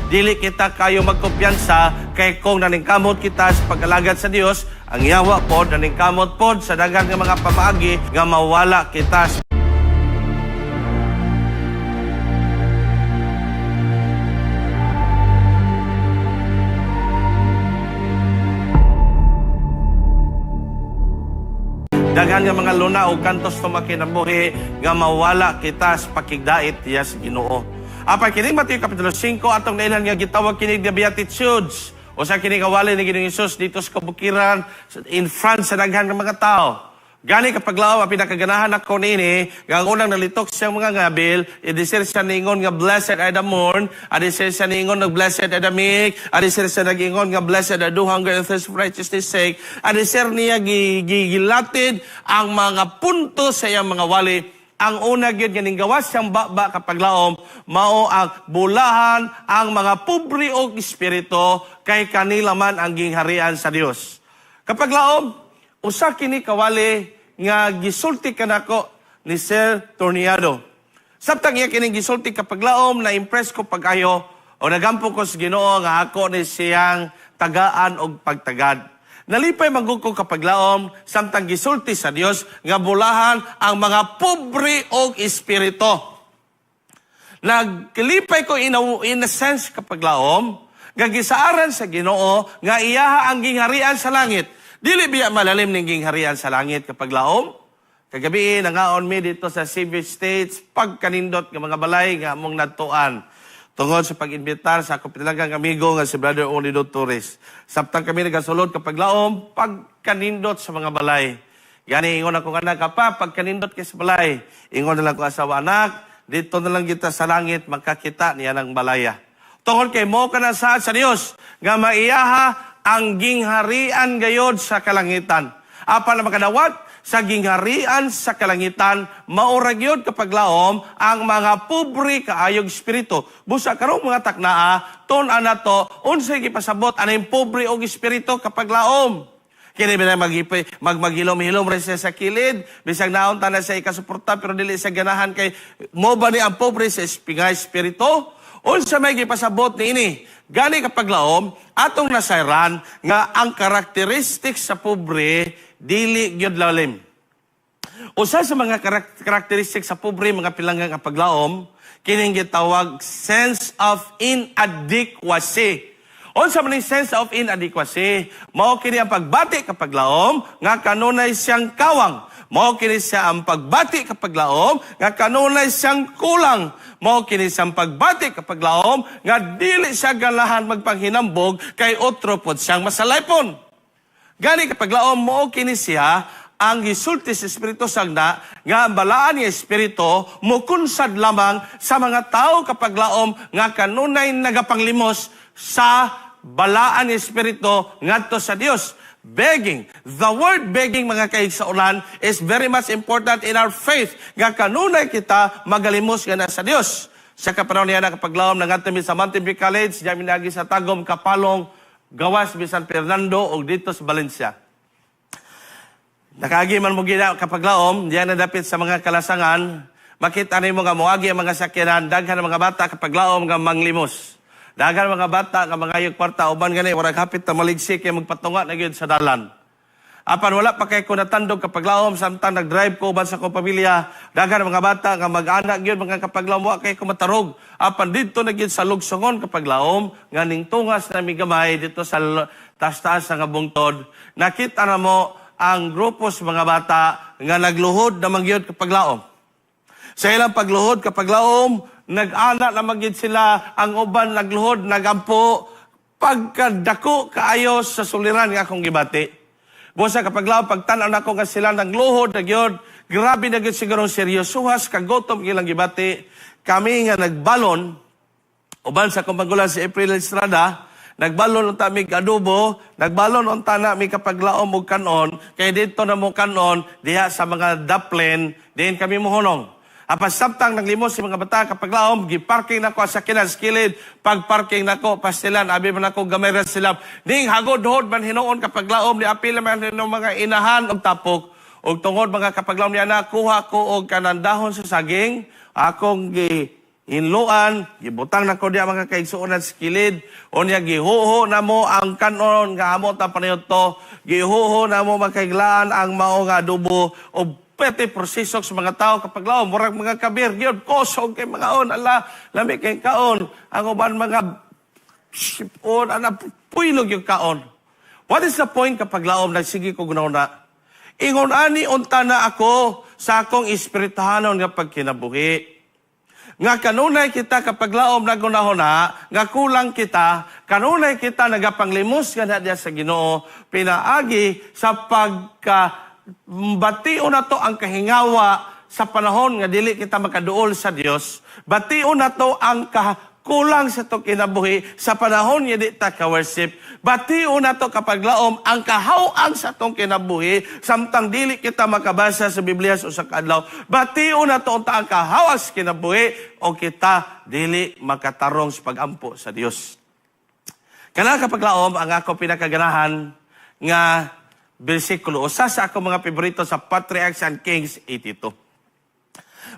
Dili kita kayo magkumpiyansa kay kung naningkamot kita sa pag-alagad sa Dios, ang yawa pod naningkamot pod sa daghan nga mga pamaagi nga mawala kita. Daghan nga mga luna o kantos tumakinabuhi nga mawala kita sa pakigdait niya sa Ginoo. Apan kining Mateo Kapitulo 5 atong nailhan nga gitawag kini the Beatitudes. Usa kini kawali ni Ginoong Hesus dito sa kabukiran in front sa daghan nga mga tao. Gani kapag laom ang pinakaganahan ako niini, nga ang unang nalitok siyang mga ngabil, idisir siya niingon nga blessed are the mourn, adisir siya niingon nga blessed are the meek, adisir siya nag-ingon nga blessed are do hunger and thirst for righteousness sake, adisir niya gigilatid ang mga punto sa iyang mga wali. Ang una gyud nga ninggawas siyang baba kapag laom, mao ang bulahan ang mga pobre og espiritu kay kanila man ang gingharian sa Dios. Kapag laom, usa kini kawali nga gisulti kanako ni Sir Torniado. Samtang iya kining gisulti kapag laom, na-impress ko pag-ayo o nagampo ko sa Ginoo nga ako ni siyang tagaan og pagtagad. Nalipay man gud ko kapag laom samtang gisulti sa Dios nga bulahan ang mga pobre og espiritu. Naglipay ko in a sense kapag laom nga gisaaran sa Ginoo nga iyaha ang gingharian sa langit. Dili biya malalim ning gingharian sa langit kapag laom? Kagabi nangaon mi dito sa Cebu States pagkanindot nga mga balay nga among nadtuan. Tungod sa pag-imbitar sa akong pinalagang amigo nga si Brother Olido Torres. Samtang kami nagasulod kapag laom, pagkanindot sa mga balay. Gani ingon ako anak, apa, pagkanindot kay sa balay. Ingon na lang ko asawa, anak, dito na lang kita sa langit magkakita niya ng balaya. Tungod kay mo ka na sa Dios nga maiyaha ang gingharian gayod sa kalangitan. Apan na makadawat sa gingharian sa kalangitan, maura gyud kapag laom ang mga pobre kaayog espiritu. Busa karong mga taknaa, tun-an nato unsay gipasabot aning pobre og espiritu kapag laom. Kini ba magilom-hilom rin siya sa kilid, bisag naon ta na siya ikasuporta pero dili siya ganahan kay mo ba ni ang pobre sa espingay espiritu? Unsa may gipasabot niini? Gani kapag laom, atong nasayran nga ang karakteristics sa pobre dili gyud lalim. Usa sa mga karakteristics sa pobre mga pilanggang kapag laom, kining gitawag sense of inadequacy. Unsa man ning sense of inadequacy? Mao kini ang pagbati kapag laom nga kanunay siyang kawang. Mao kini siya ang pagbati kapag laom nga kanunay siyang kulang. Mao kini siyang pagbati kapag laom nga dili siya ganahan magpanghinambog kay otro pod siyang masalaypon. Gani kapag laom mao kini siya ang gisulti sa Espiritu Sagna nga ang balaan nga Espiritu mukunsad lamang sa mga tao kapag laom nga kanunay nagapanglimos sa balaan nga Espiritu ngadto sa Dios. Begging. The word begging, mga kaigsuonan, is very much important in our faith. Nga kanunay kita magalimos nga na sa Dios. Sa kapanahon niya nakapaglaom nangadto mi sa Mountain View College, diya minagi sa Tagum, Kapalong, Gawas, San Fernando ug dito sa Valencia. Nakaagi man mo gina kapag laom, diyan na dapit sa mga kalasangan, makita nimo nga moagi ang mga sakyanan, daghan ang mga bata kapag laom nga manglimos. Daghan mga bata nga mangayog kwarta uban gani warag hapit ta maligsi kay magpatunga na gyud sa dalan. Apan wala pa kay ko natandog kapag laom samtang nag-drive ko uban sa akong pamilya, daghan mga bata nga mag-anak gyud mga kapag laom wa kay ko matarog. Apan didto na gyud sa lugsongon kapag laom nga ning tungas na migamay dito sa taas-taas nga bungtod, nakita na mo ang grupo sa mga bata nga nagluhod na mangyud kapag laom. Sa ilang pagluhod kapag laom, nag-ana na magyud sila, ang uban nagluhod, nagampo, pagkadako kaayo sa suliran nga akong gibati. Busa kapag laom, pagtan-aw nako nga sila nagluhod na gyud, grabe na gyud siguro seryosuhas, kagutom ilang gibati. Kami nga nagbalon, uban sa akong magulang si April Estrada, nagbalon unta mi adobo, nagbalon unta na mi kapag laom og kanon, kay didto na mo kanon diha sa mga daplen, diin kami mohunong. Apan samtang naglimos si mga bata kapag laom, giparking nako sa sakyanan sa kilid, pagparking nako pastilan, abi man ako gamay ra sila. Ning hagod-hod man hinuon kapag laom, ni apil man hinuon mga inahan og tapok. Og tungod mga kapaglaom niya na kuha ko og kanang dahon sa saging, akong gi Hinluan, gibutang na ko diya, mga kaigsuonan, sa kilid. Unya gihuho na mo ang kanon nga amo ta panayot. Gihuho na mo, makaiglaan, ang mao nga adobo o pwede proseso sa mga tao kapag laom, murag mga kabir, gyud kosog kay mga on, ala, lami kay kaon. Ang uban mga sipon, ana, puylog yung kaon. What is the point, kapag laom, nagsige ko na? Ingon ani unta na ako sa akong espirituhanon nga pagkinabuhi. Nga kanunay kita, kapag laom, nagunahuna, nga kulang kita, kanunay kita nagapanglimos nga na diya sa Ginoo, pinaagi sa pagka bation na to ang kahingawa sa panahon nga dili kita makaduol sa Dios. Bation na to ang kulang sa to kinabuhi sa panahon nga di ta ka-worship. Bation na to, kapag laom, ang kahawang sa tong kinabuhi samtang dili kita makabasa sa Biblia sa usa ka adlaw. Bation na to unta ang kahawang sa kinabuhi o kita dili makatarong sa pagampo sa Dios. Kana, kapag laom, ang ako pinakaganahan nga bersikulo. Usa sa ako mga paborito sa Patriarchs and Kings 82.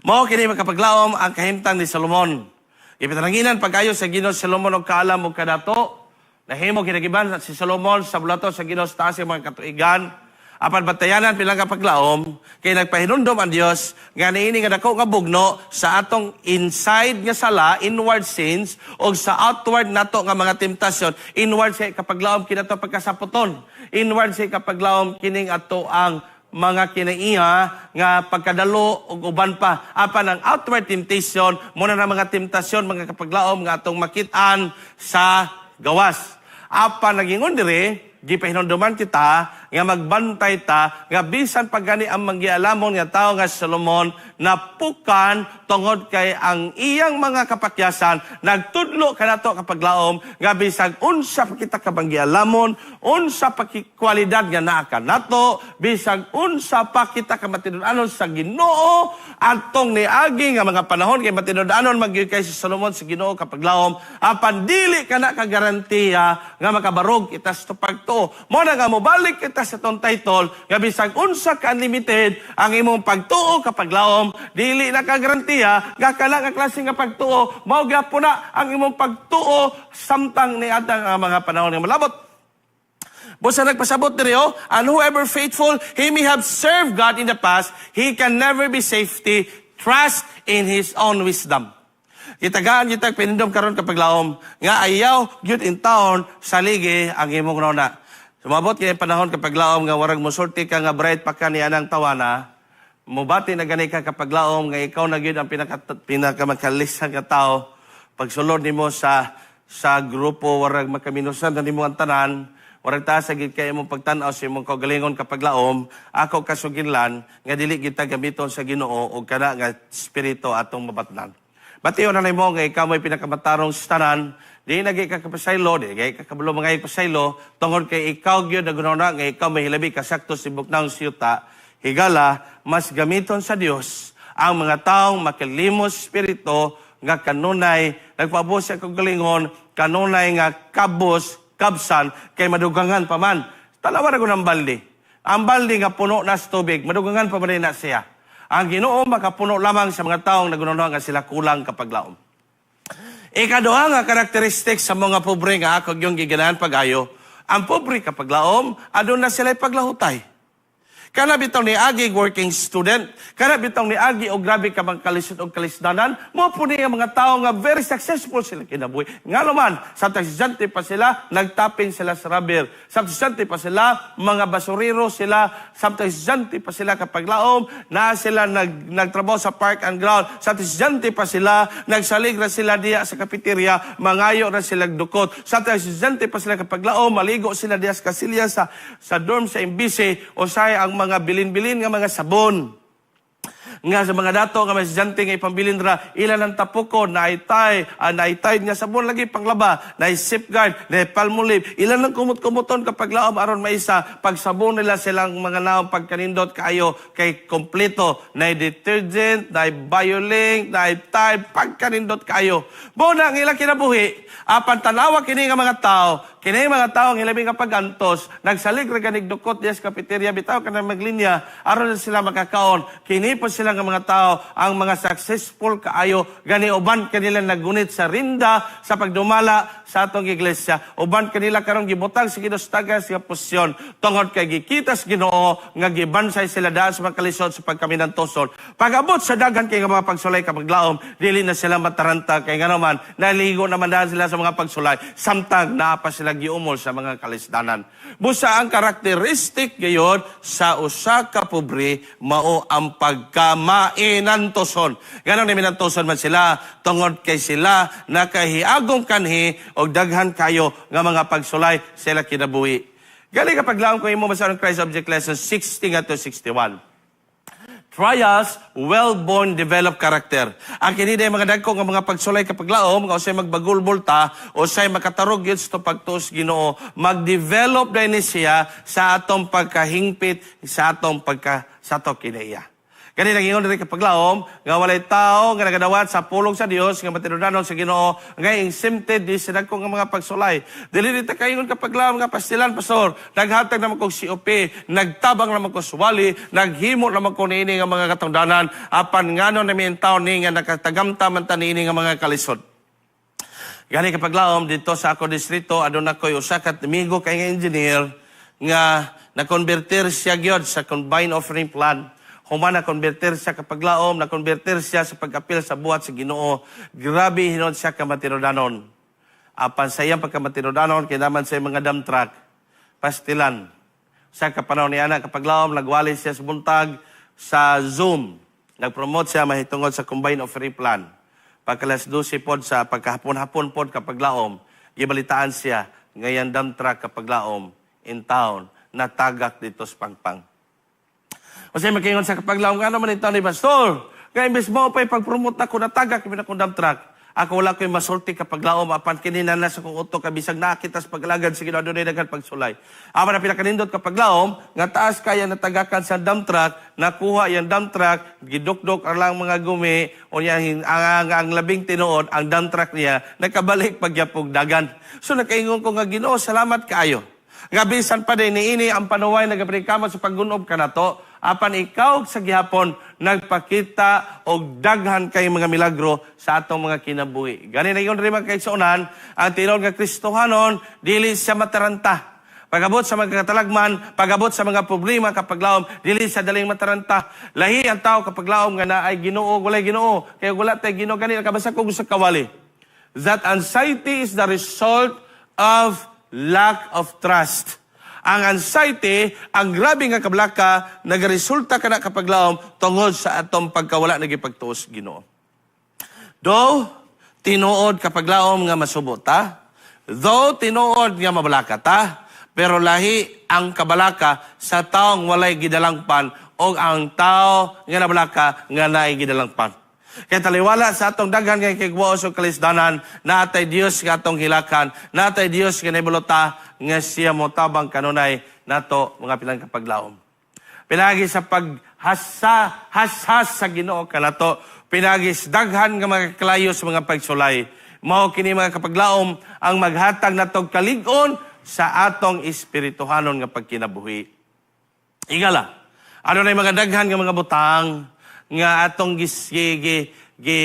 Mao kini, makapaglaom, ang kahimtang ni Solomon. Ipinaranginan pag-ayo sa Ginoo si Solomon og kaalam og kadato. Nahimo kinagiban si Solomon sa bulato sa Ginoo sa taas ng mga katuigan. Apan batayanan pila ka paglaom kay nagpahinumdom ang Dios nga niini nga dako nga bugno sa atong inside nga sala, inward sins, og sa outward nato nga mga temptasyon. Inward sa kapaglaom kinato pagkasaputon. Inward sa kapaglaom kining ato ang mga kinaiya nga pagkadalo ug uban pa. Apan ang outward temptation muna na mga temptasyon, mga kapaglaom, nga atong makit-an sa gawas. Apan nagingon dire, gipahinumduman kita nga magbantay ta nga bisan pa gani ang manggialamon nga tawo nga si Solomon napukan tungod kay ang iyang mga kapakyasan nagtudlo kanato, kapaglaom, nga bisag unsa pa kita ka manggialamon, unsa pa kwalidad nga naa kanato, bisag unsa pa kita ka matinud-anon sa Ginoo atong niagi nga mga panahon, kay matinud-anon magyud kay si Solomon sa Ginoo, kapaglaom, apan dili kana ka garantiya nga makabarog kita sa pagtuo. Mo na nga mobalik kita sa tong title nga bisag unsa ka unlimited ang imong pagtuo, kapaglaom, dili na ka garantiya nga kana nga klase nga pagtuo mao gyapon na ang imong pagtuo samtang niadtang ang mga panahon nga malabot. Busa nagpasabot diri oh, "And whoever faithful he may have served God in the past, he can never be safety, trust in his own wisdom." Gitagaan kita pinindom karon, kapaglaom, nga ayaw gyud in taon saligi ang imong rona. Sumabot kay panahon, kapaglaom, nga warag mosulti ka nga bright pa ka ni anang tawana, mubati na gani ka, kapaglaom, nga ikaw na gyud ang pinaka pinakamakalisang nga tao. Pagsulod nimo sa grupo, warag makaminusan na nimo ang tanan, warag taas sa gid kay imong pagtan-aw sa imong kaugalingon. Kapaglaom, ako kasuginlan nga dili kita gamiton sa Ginoo og kana nga espiritu atong mabatnan. Bation na nimo nga ikaw mo'y pinakamatarong sa tanan, di na ka kapasaylo, di ka kabalo mga pasaylo, tungod kay ikaw gyud nagunona nga ikaw may hilabi kasakto sa buknang siyuta. Higala, mas gamiton sa Dios ang mga taong makilimos espiritu nga kanunay nagpaabot sa kaugalingon, kanunay nga kabos, kabsan, kay madugangan pa man. Tanawa na ko ng balde. Ang balde nga puno na sa tubig, madugangan pa man na siya. Ang Ginoo makapuno lamang sa mga taong nagunawa nga sila kulang, kapaglaom. Ikaduha nga karakteristik sa mga pobre nga ako yung giganahan pag-ayo, ang pobre, kapaglaom, aduna sila paglahutay. Kana bitaw ni agi working student, kana bitaw ni agi og grabe ka mang kalisod og kalisdanan, mo po ni ang mga tao nga very successful sila kinabuhi. Ngano man, sa estudyante pa sila, nagtaping sila sa rubber. Sa estudyante pa sila, mga basurero sila. Sa estudyante pa sila, kapaglaom, na sila nagtrabaho sa park and ground. Sa estudyante pa sila, nagsalig ra sila diya sa cafeteria, mangayo ra sila dukot. Sa estudyante pa sila, kapaglaom, maligo sila diya sa kasilya sa dorm sa MBC o sa ang mga bilin-bilin nga mga sabon nga sa mga dato nga mga estudyante nga ipambilin ra ilan ang tapukon na itay na itay nga sabon lagi panglaba na Safeguard na Palmolive, ilan ang kumot-kumuton, kapaglaom, aron maisa pagsabon nila silang mga naong pagkanindot kaayo kay kompleto na detergent, na Biolink, na Tide, pagkanindot kaayo mo na ang ilang kinabuhi. Apan tanawa kini nga mga tao. Kini mga tao ang hilabi nga pagantos, nagsalig ra ganig dukot diya sa cafeteria bitaw kanang maglinya aron na sila makakaon. Kini po sila nga mga tao ang mga successful kaayo, gani uban kanila nagunit sa rinda sa pagdumala sa atong iglesia. Uban kanila karon gibutang sa Ginoo sa tagas nga posisyon tungod kay gikita sa Ginoo nga gibansay sila daan sa mga kalisod sa pagkaminantoson. Pag-abot sa daghan kay nga mga pagsulay, kapaglaom, dili na sila mataranta kay nga naman naligo naman daan sila sa mga pagsulay samtang naa pa sila giumol sa mga kalisdanan. Busa ang karakteristik gayon sa usa ka pobre mao ang pagkamainantoson. Ngano ni minantoson man sila? Tungod kay sila nakahiagom kanhi og daghan kayo nga mga pagsulay sila kinabuhi. Gali, kapaglaom, kung imo basa ang Christ Object Lesson 60 to 61. Trials, well-born, developed character. Ang kini day mga dagko nga mga pagsulay, kapaglaom, nga usay magbagulbol ta, usay makatarog yun sa pagtuos Ginoo, mag-develop din ni siya sa atong pagkahingpit, sa atong pagka, sa atong kinaiya. Gani nagingon diri, kapaglaom, nga walay tao nga nagadawat sa pulong sa Dios nga matinudanon sa Ginoo nga exempted di sa dagko nga mga pagsulay. Dili ni ta kaingon, kapaglaom, nga pastilan, pastor, naghatag naman kog COP, nagtabang naman ko suwali, naghimo naman ko niini nga mga katungdanan, apan ngano na mi taon ni nga nakatagamta man ta niini nga mga kalisod? Gani, kapaglaom, dito sa ako distrito, aduna ko'y usa ka amigo kay nga engineer nga nakonverter siya gyud sa combined offering plan. Human na konverter siya, kapaglaom, na konverter siya sa pag-apil sa buhat sa Ginoo. Grabe hinon siya kamatinudanon. Apan sa iyang pagkamatinudanon, kay naman sa iyang mga dump truck, pastilan. Sa kapanahon niya na, kapaglaom, nagwali siya sa buntag sa Zoom. Nagpromote siya mahitungod sa combined offering plan. Pagkalas 12 pod sa pagkahapon-hapon pod, kapaglaom, gibalitaan siya ngayon dump truck, kapaglaom, in town, natagak dito sa Pangpang. Kasi makingon sa kapaglaom, nga naman ito ni Pastor. Kaya imbes mo pa pag-promote ako, natagak kami na kong dump truck. Ako wala ko'y masulti, kapaglaom, apan kinina na sa kong utok, kabisag nakita sa paglagad sa Ginoo, dunay daghan pagsulay. Apan na pinakanindot, kapaglaom, nga taas kaya natagakan sa dump truck, nakuha yung dump truck, gidukdok ang lang mga gumi, o niya, ang labing tinuod, ang dump truck niya, nakabalik pagyapog dagan. So nakaingon ko nga, "Ginoo, salamat kaayo. Nga bisan pa din niini ang panuway nagaprikama sa paggunob kanato, apan ikaw sa gihapon nagpakita og daghan kay mga milagro sa atong mga kinabuhi." Gani na ingon rin, mga kaigsuonan, ang tinuod nga Kristohanon dili siya mataranta. Pagabot sa mga katalagman, pagabot sa mga problema, kapaglaom, dili siya daling mataranta. Lahi ang tao, kapaglaom, nga naay Ginoo, walay Ginoo. Kaya wala tay Ginoo gani nakabasa ko sa kawali. That anxiety is the result of lack of trust. Ang anxiety, ang grabe nga kablaka, nagaresulta kana, kapaglaom, tungod sa atong pagkawala ng ipagtuos Ginoo. Though, tinuod, kapaglaom, nga masubo ta, though tinuod nga mabalaka ta, pero lahi ang kabalaka sa taong walay gidalangpan o ang tao nga nabalaka nga naay gidalangpan. Kaya taliwala sa atong daghan nga kigwaos o kalisdanan, naatay Dios nga atong hilakan, naatay Dios nga naibulota nga siya mo tabang kanunay nato mga pilang kapaglaom. Pinagi sa paghasa, hashas sa Ginoo kanato, pinagi sa daghan nga mga kalayo sa mga pagsulay. Mao kini, mga kapaglaom, ang maghatag natog kalig-on sa atong espirituhanon nga pagkinabuhi. Igala, ano na yung mga daghan nga mga butang nga atong gis, gi, gi, gi,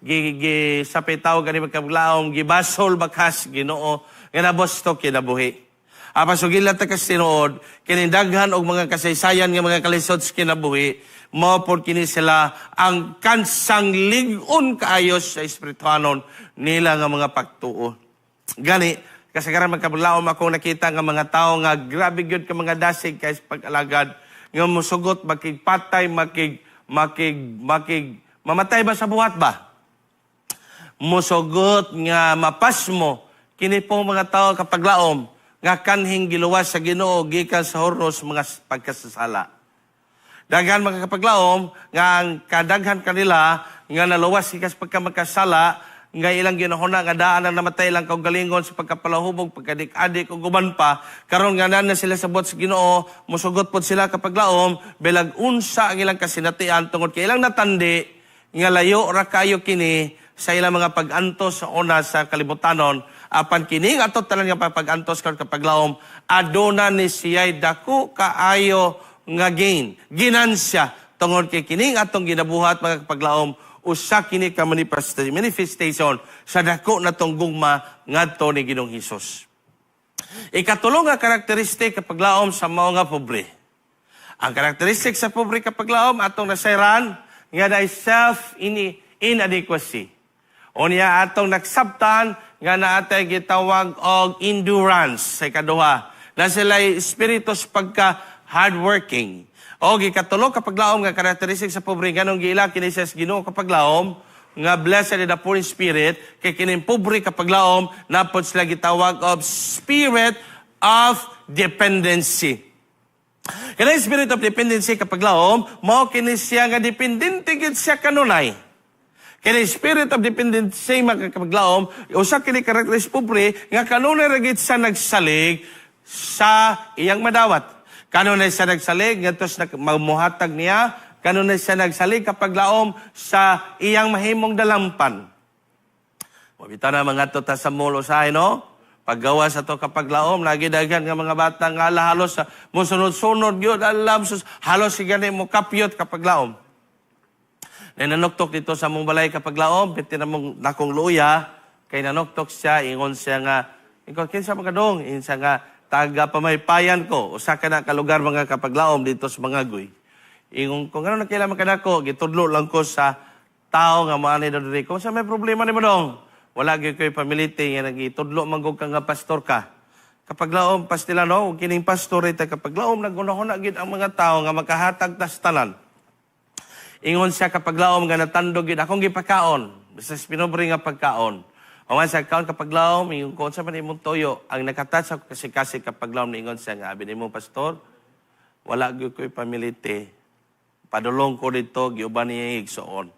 gi, gi, sa pitaw gani magkablaom, gibasol bakas Ginoo nga nabosto kinabuhi. Apan sugila ta kas tinuod, kini daghan og mga kasaysayan nga mga kalisod sa kinabuhi, mao pod kini sila ang kansang lig-on kaayo sa espirituhanon nila nga mga pagtuo. Gani, kasagaran, magkabulaom, akong nakita nga mga tao nga grabe gyud ka mga dasig kay sa pag-alagad, nga musugot, makigpatay, makig, makig, makig, mamatay ba sa buhat ba? Musugot nga mapasmo, kini pong mga tao, kapaglaom, nga kanhing giluwas sa Ginoo gikan sa hurnos mga pagkasasala. Daghan, mga kapaglaom, nga ang kadaghan kanila nga naluwas gikan sa pagkamakasala nga ilang ginahuna nga daan ang namatay lang kaugalingon sa pagkapalahubog, pagkadik-adik ug uban pa, karon nga na sila sa buhat sa Ginoo, musugot pod sila, kapaglaom, bilag unsa ang ilang kasinatian tungod kay ilang natandi nga layo ra kayo kini sa ilang mga pag-antos sa una sa kalibutanon. Apan kining ato tanan nga pag-antos karon, kapaglaom, aduna ni siya'y dako kaayo nga gain, ginansya, tungod kay kining atong ginabuhat, mga kapaglaom, usa kini ka manifestation sa dako natong gugma ngadto ni Ginoong Hesus. Ikatulo nga karakteristik, kapaglaom, sa mga pobre. Ang karakteristik sa pobre, kapaglaom, atong nasayran nga naay self inadequacy. Unya atong nagsabtan nga naatay gitawag og endurance sa ikaduha. Na sila espiritu sa pagka hardworking. O ikatulo, kapaglaom, nga karakteristik sa pobre, ganong giila kini sa Ginoo, kapaglaom, nga blessed in the poor in spirit, kay kining pobre, kapaglaom, napod sila gitawag og spirit of dependency. Kanang spirit of dependency, kapaglaom, mao kini siya nga dependente gid siya kanunay. Kini spirit of dependency, mga kapaglaom, usa kini karakteristik pobre nga kanunay ra gid siya nagsalig sa iyang madawat. Kanunay siya nagsalig ngadto sa mamuhatag niya, kanunay siya nagsalig, kapaglaom, sa iyang mahimong dalampan. Mabita na mga ta sa mall usahay, no? Paggawa sa to, kapaglaom, lagi daghan nga mga bata nga ala halos sa mosunod-sunod gyud alam sus halos si gani mo kapyot, kapaglaom. Nanuktok dito sa mong balay, kapaglaom, piti na mong nakong luya, kay nanuktok siya, ingon siya nga, ingon, "Kinsa man kadong?" Ingon siya nga, "Taga Pamaypayan ko," usa ka na kalugar, mga kapaglaom, dito sa Mangagoy. Ingon ko, "Ngano nagkailaman kanako?" Gitudlo lang ko sa tao nga maani daw diri. "Kung sa may problema nimo dong?" "Wala gyud ko'y pamiliti nga nagitudlo man gud ka nga pastor ka." Kapaglaom, pastila no, ug kining pastor ita, kapaglaom, nagunahuna gid ang mga tao nga makahatag tas tanan. Ingon siya, kapaglaom, nga natandog gid akong gipakaon, basta pinobre nga pagkaon. O sa kaon, kapaglaom, ingon ko, "Sa man imong toyo?" Ang nakatat sa kasi kapaglaom, ingon siya nga, abi nimo pastor, "Wala gyud ko'y pamiliti. Padulong ko dito, giuban niya igsoon.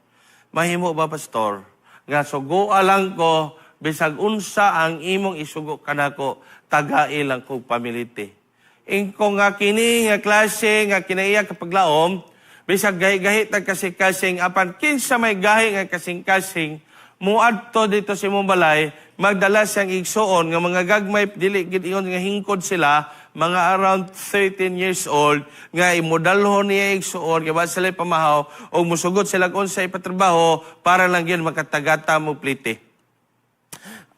Mahimo ba, pastor, nga sugoa lang ko, bisag unsa ang imong isugo kanako, tagai lang kog pamiliti?" Ingko nga kini nga klase nga kinaiya, kapaglaom, bisag gahi-gahi tag kasing-kasing, apan kinsa may gahi nga kasing-kasing, muadto dito sa imong balay, magdala siyang igsuon nga mga gagmay, dili gid ingon nga hingkod sila, mga around 13 years old, nga imodalhon niya igsuon, kay wa sila pamahaw, o musugot sila kung sa ipatrabaho, para lang yun makatagata mo plite.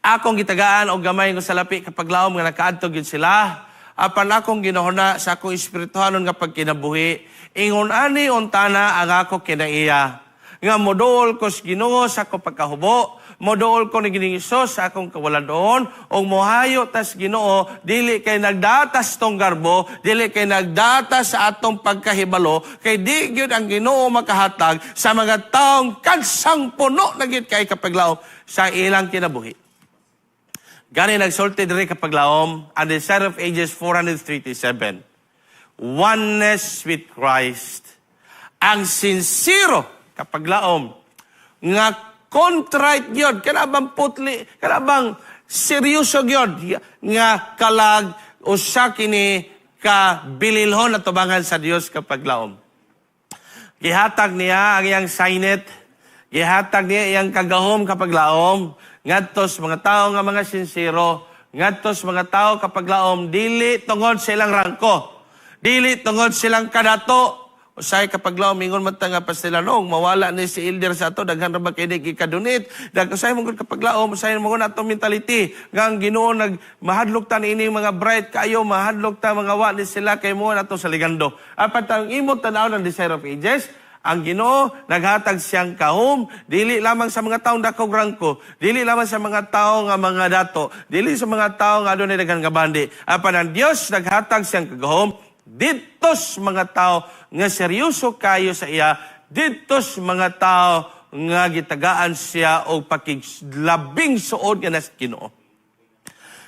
Akong gitagaan og gamay nga salapi, kapaglaom, nga nakaadto gyud sila. Apan akong ginahuna sa akong espirituhanon nga pagkinabuhi, ingon ani untana ang ako kinaiya. Nga moduol ko sa Ginoo sa akong pagkahubo, moduol ko ni Ginoong Hesus sa akong kawaladon, ug mohayo tas Ginoo, dili kay nagdatas tong garbo, dili kay nagdatas sa atong pagkahibalo, kay di gyud ang Ginoo makahatag sa mga taong kansang puno na gyud kay, kapaglaom, sa ilang kinabuhi. Gani nagsulti diri, kapaglaom, ang Desire of Ages 437. Oneness with Christ. Ang sincero, kapaglaom, nga contrite yun, kana bang putli, kana bang seryoso yun, nga kalag, usa kini ka bililhon na tubangan sa Dios, kapaglaom. Gihatag niya ang iyang signet, gihatag niya iyang kagahom, kapaglaom, ngadto sa mga tao nga mga sinsero, ngadto sa mga tao, kapaglaom, dili tungod sa ilang rangko, dili tungod silang kadato. Usay, kapaglaom, ingon man ta nga pastila nong mawala ni si elder sa ato, daghan ra ba kay di kadonate. Dag usay mo gud, kapaglaom, usay mo gud atong mentality nga ang Ginoo nag mahadlok ta niini mga bright kayo, mahadlok ta mga wa ni sila kay mo nato sa ligando. Apan ang imo tan-aw ng Desire of Ages, ang Ginoo naghatag siyang kahom dili lamang sa mga taong dakog rangko, dili lamang sa mga tao nga mga dato, dili sa mga tao nga adunay daghan nga bandi. Apan ang Dios naghatag siyang kagahom didto sa mga tao nga seryoso kayo sa iya, didto sa mga tao nga gitagaan siya og pakiglabing suod nga nas Ginoo.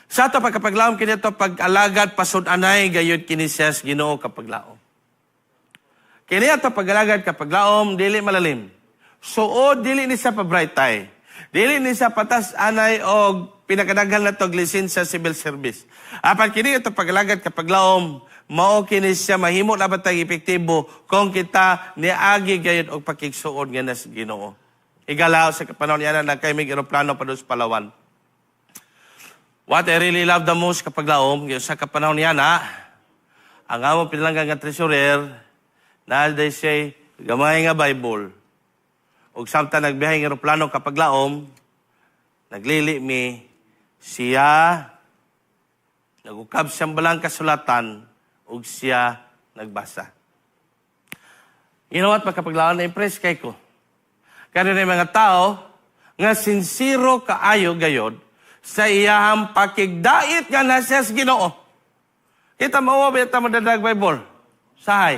Sa ato pagkapaglaom kini ato pag-alagad, pasud-anay gayud kini siya sa Ginoo, kapaglaom. Kini ato pag-alagad, kapaglaom, dili malalim. Suod dili ni sa pa-bright tie. Dili ni sa patas anay og pinakadaghan na tog lisensya civil service. Apan kini ato pag-alagad, kapaglaom, mao kini siya mahimo na batang epektibo kung kita niagi gayud og pakigsuod nga nas Ginoo. Igalaw sa kapanahon niya na kay may eroplano pa sa Palawan. What I really love the most, kapaglaom, sa kapanahon niya na, ang among pinalangga nga treasurer, na they say, gamay nga Bible. Ug samtang nagbiyahe ng eroplano, kapaglaom, naglili mi, siya, nagukab siyang balang kasulatan, ug siya nagbasa. You know what, makapaglaom, na-impress kay ko. Kaya na mga tao, nga sinsiro kaayo gayod, sa iyahang pakigdait nga nasa sa Ginoo. Kita mo ba ta madadag Bible? Sahay.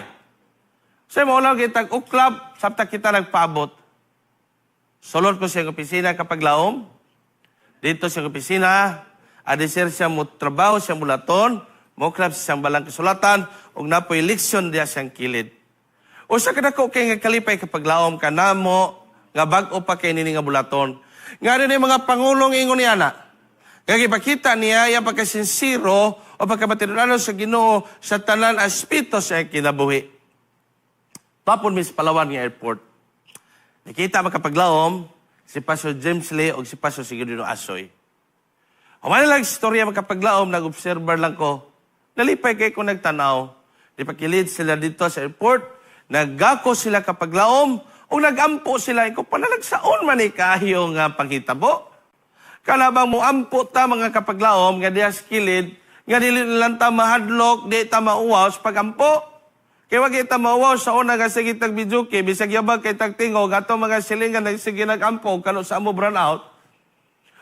Sa mo lang kitag uklab sabta kita nagpaabot. Sulod ko sa opisina, kapaglaom. Dito sa opisina, adisir siya mo trabaho siya mulaton, mo klab siyang balang kasulatan, ug napoy leksyon diya siyang kilid. Usa ka dako kay nga kalipay, kapaglaom, kanamo nga bag-o pa kay nini nga bulaton. Nga rin mga pangulong ingon niya na. Kaya ipakita niya iyang pagkasinsiro o pagkamatinunanon sa Ginoo sa tanan aspeto sa kinabuhi. Tapon mis Palawan nga airport. Nakita makapaglaom si Pastor James Lee o si Pastor Sigurdo Asoy. Human lang istorya, makapaglaom, nag-observer lang ko. Nalipay kay ko nagtanaw. Di pakilid sila dito sa airport. Naggako sila, kapaglaom, o nagampo sila. Ikaw panalagsaon man ni kayo nga panghitabo. Kanabang muampo ta, mga kapaglaom, nga diya sa kilid, nga dili lang ta mahadlok, di ta mauwaw sa pagampo. Kaya wag kita mauwaw sa una nga sige tag videoke, bisag yabag kay tag tingog, ato mga silingan nagsige nagampo, kano sa amo brown out.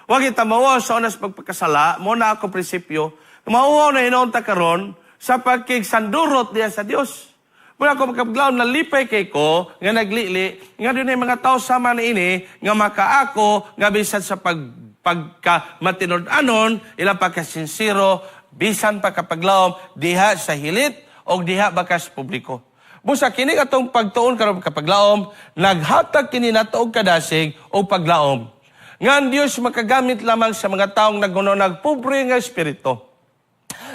Wag kita mauwaw sa una sa pagpakasala, mo na ako prinsipyo, mauwaw na hinoon ta karon sa pagkigsandurot diya sa Dios. Muna ako makapaglaon, nalipay kay ko, nga naglili, nga doon mga tao sama na ini, nga makaako, nga bisan sa pagka matinud-anon, ilang pagkasinsiro, bisan pagkapaglaom, diha sa hilit, o diha bakas publiko. Busa kini atong pagtuon karon, kapaglaom, naghatag kini nato og kadasig o paglaom. Nga ang Dios makagamit lamang sa mga taong naguno nagpobre nga espiritu.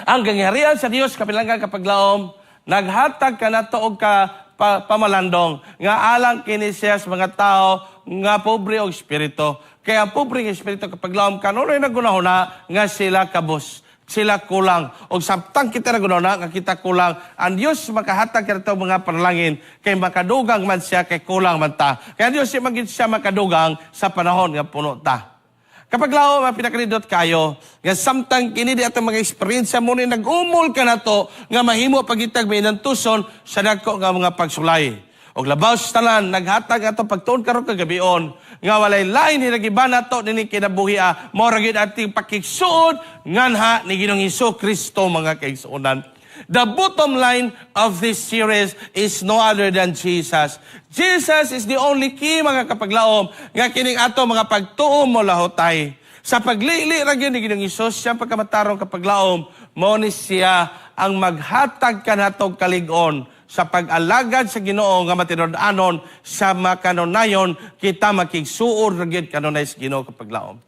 Ang gangharian sa Dios, kapilangga kapaglaom, naghatag ka nato og ka pamalandong nga alang kini siya sa mga tao nga pobre og espiritu. Kaya ang pobre nga espiritu, kapaglaom, kanunoy nagunahuna nga sila kabus, sila kulang. Og samtang kita nagunahuna nga kita kulang, ang Dios makahatag kanato mga panalangin kay makadugang man siya kay kulang man ta. Kaya Dios siya magid siya makadugang sa panahon nga puno ta. Kapag lao, mga pinakanindot kayo, nga samtang kini di atong mga eksperyensya mo ni nag-umol ka na to, nga mahimo pagitag may nantuson sa dagko nga mga pagsulay. Og labaw sa tanan, naghatag ato pagtuon karon kagabion, nga walay lain hinagiban nato nini kinabuhi a, mao ra gyud ating pakigsuod nganha ni Ginoong Hesus Kristo, mga kaigsuonan. The bottom line of this series is no other than Jesus. Jesus is the only key, mga kapaglaom, nga kining ato mga pagtuo mo lahotay. Sa paglili ra gyud ni Ginoong Hesus, siya pagkamatarong, kapaglaom, mo ni siya ang maghatag kanatong kalig-on sa pag-alagad sa Ginoo nga matinud-anon sa makanunayon kita makigsuor ra gyud kanunay sa Ginoo, kapaglaom.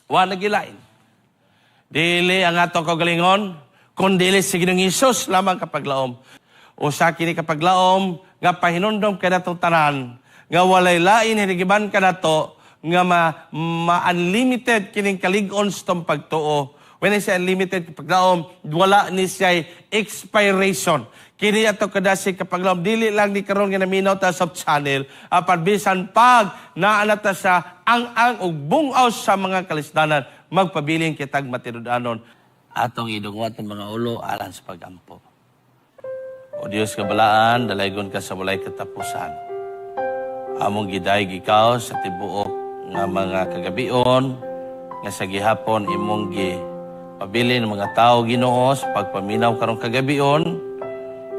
Wa nagilain. Dili ang atong kaugalingon, kundi si Ginoong Hesus lamang, kapaglaom. Usa kini, kapaglaom, nga pahinumdom kanato tanan nga walay lain hinigiban kanato nga ma-unlimited kining kalig-on sa tong pagtuo. When I say unlimited, kapaglaom, wala ni siya expiration. Kini ato kadasig, kapaglaom, dili lang ni karon nga naminaw ta sa channel, apan bisan pag naa na ta sa ang-ang ug bungaw sa mga kalisdanan, magpabilin kitag matinud-anon. Atong idungwat ang mga ulo alang sa pagampo. O Diyos kabalaan, dalaygon ka sa walay katapusan. Among gidayeg ikaw sa tibuok nga mga kagabion, nga sa gihapon imong gi pabilin ng mga tao, Ginoo, sa pagpaminaw karong kagabion.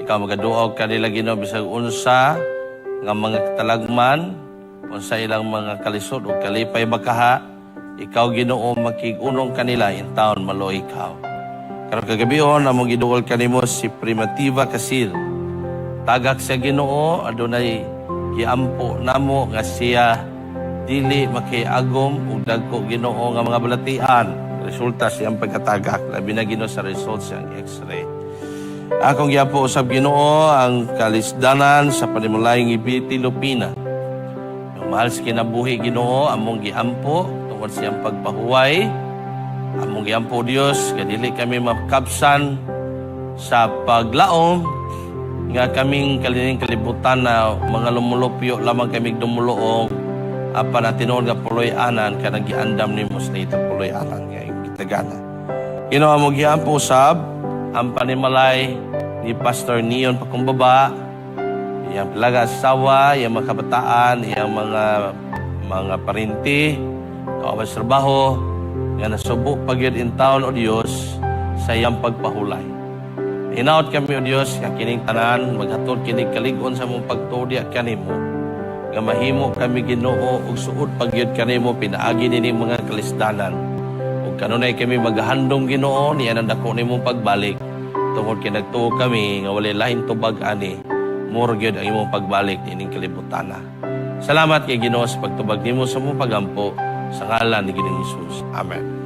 Ikaw magaduog kanila, Ginoo, bisag unsa nga mga katalagman, unsa ilang mga kalisod o kalipay bakaha, ikaw, Ginoo, makig-unong kanila in taon maluoy ikaw. Karong kagabion among giduol kanimo si Primitiva Kasil. Tagak sa Ginoo, adunay giampo namo nga siya dili makiagom og dagko, Ginoo, nga mga balatian. Resulta siyang pagkatagak, labi na, Ginoo, sa result siyang X-ray. Akong giampo usab, Ginoo, ang kalisdanan sa panimalay ng Ibiti Lupina. Yung mahal sa kinabuhi, Ginoo, among giampo tungod siyang pagpahuway. Among giampo, Dios, nga dili kami makabsan sa paglaom nga kaming kalining kalibutan na mga lumulupyo lamang kami dumuluong, apan ang tinuod nga puloy-anan kanang giandam nimo sa itang puloy-anan nga imong gitagana. Ginoo, among giampo usab ang panimalay ni Pastor Neon Pakumbaba, iyang pilaga asawa, iyang mga kabataan, iyang mga parinti, kauban sa trabaho, nga nasubo pa gyud in town, O Dios, sa iyang pagpahulay. Hinaot kami, O Dios, nga kining tanan maghatod kinig kalig-on sa among pagtuo kanimo, nga mahimo kami, Ginoo, og suod pa gyud kanimo pinaagi nining mga kalisdanan. Ug kanunay kami maghandom, Ginoo, niya ang dako nimong pagbalik, tungod kay nagtuo kami nga walay lain tubag ani, mura gyud ang imong pagbalik niining kalibutana. Salamat kay, Ginoo, sa pagtubag nimo sa among pagampo sa ngalan ni Ginoong Hesus. Amen.